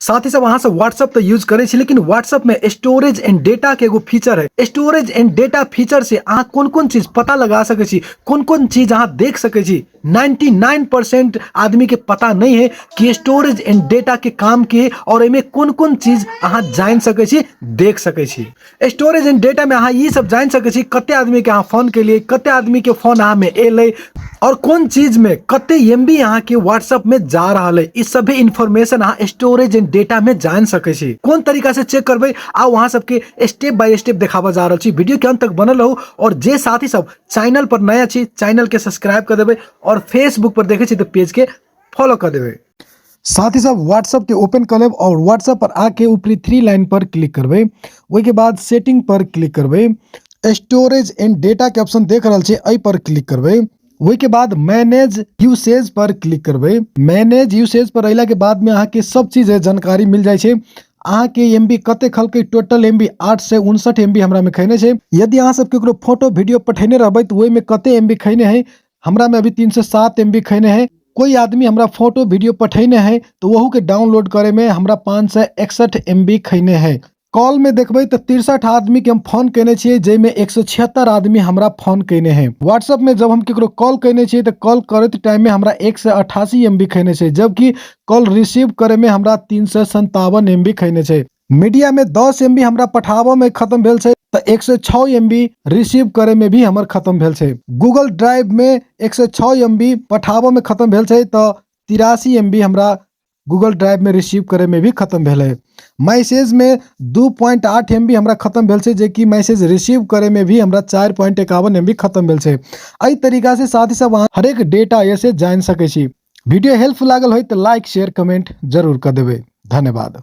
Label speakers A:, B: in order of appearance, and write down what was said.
A: साथी सब, अहाँ सब व्हाट्सअप तो यूज करै छी, लेकिन व्हाट्सअप में स्टोरेज एंड डेटा के एगो फीचर है। स्टोरेज एंड डेटा फीचर से अहाँ कोन कोन चीज पता लगा सकै छी, कोन कोन चीज अहाँ देख सकै छी। 99% आदमी के पता नहीं है कि स्टोरेज एंड डेटा के काम के और एमे कोन कोन चीज अहाँ जान सकै छी, देख सकै छी। स्टोरेज एंड डेटा में अहाँ ई सब जान सकै छी, कते आदमी के अहाँ फोन केलिए, कते आदमी के फोन अहाँ में एलै और कोन चीज में कते एम बी अहाँ के व्हाट्सएप में जा रहा है। ई सभी इन्फॉर्मेशन अहाँ स्टोरेज एंड डेटा में जान सकै छी। कोन तरीका से चेक करबै, आ वहाँ सबके स्टेप बाय स्टेप देखाबऽ जा रहल छी। वीडियो के अंत तक बनल रहू और जे साथी सब चैनल पर नया छी, चैनल के सब्सक्राइब कर देबै और फेसबुक पर देखै छी तऽ पेज के फॉलो कर देबै। साथ ही साथ व्हाट्सअप के ओपन कर लेब और व्हाट्सअप पर आके ऊपरी 3 लाइन पर क्लिक करबै। ओहिके बाद सेटिंग पर क्लिक करबै। स्टोरेज एंड डेटा के ऑप्शन देख रहल छी, एहि पर क्लिक करबै। ओहिके बाद मैनेज यूसेज पर क्लिक करबै। मैनेज यूसेज पर अयला के बाद में अहाँके सब चीज जानकारी मिल जाइ छै। अहाँके एम बी कते खलकै, total M B 859 M B हमरा में खैने छै। यदि अहाँ सब केकरो फोटो वीडियो पठेने रहबै तऽ ओहिमे कते एम बी खैने है। हमरा में अभी 307 एम बी खैने है। कोई आदमी हमरा फोटो वीडियो पठेने है तो वहू के डाउनलोड करे में हमरा 561 एम बी खैने है। कॉल में देखबै तऽ 63 आदमी के हम फोन केने छियै, जाहिमे 176 आदमी हमरा फोन केने है। व्हाट्सएप में जब हम केकरो कॉल केने छियै तऽ कॉल करैत टाइम में हमरा 188 एम बी खैने छै, जबकि कॉल रिसीव करे में हमरा 357 एम बी खैने छै। मीडिया में 10 एम बी हमरा पठाबऽ में खत्म भेल छै तऽ 106 एम बी रिसीव करे में भी हमर खत्म भेल छै। गूगल ड्राइव में 106 एम बी पठाबऽ में खत्म भेल छै तऽ 83 एम बी हमरा गूगल ड्राइव में रिसीव करे में भी खत्म भेल है। मैसेज में 2.8 एम बी हमरा खत्म भेल छै, जेकि मैसेज रिसीव करे में भी हमरा 4.51 एम बी खत्म भेल छै। एहि तरीका से साथी सब अहाँ हरेक डेटा एहिसँ जानि सकै छी। वीडियो हेल्पफुल लागल होय तऽ लाइक, शेयर, कमेंट जरूर कऽ देबै। धन्यवाद।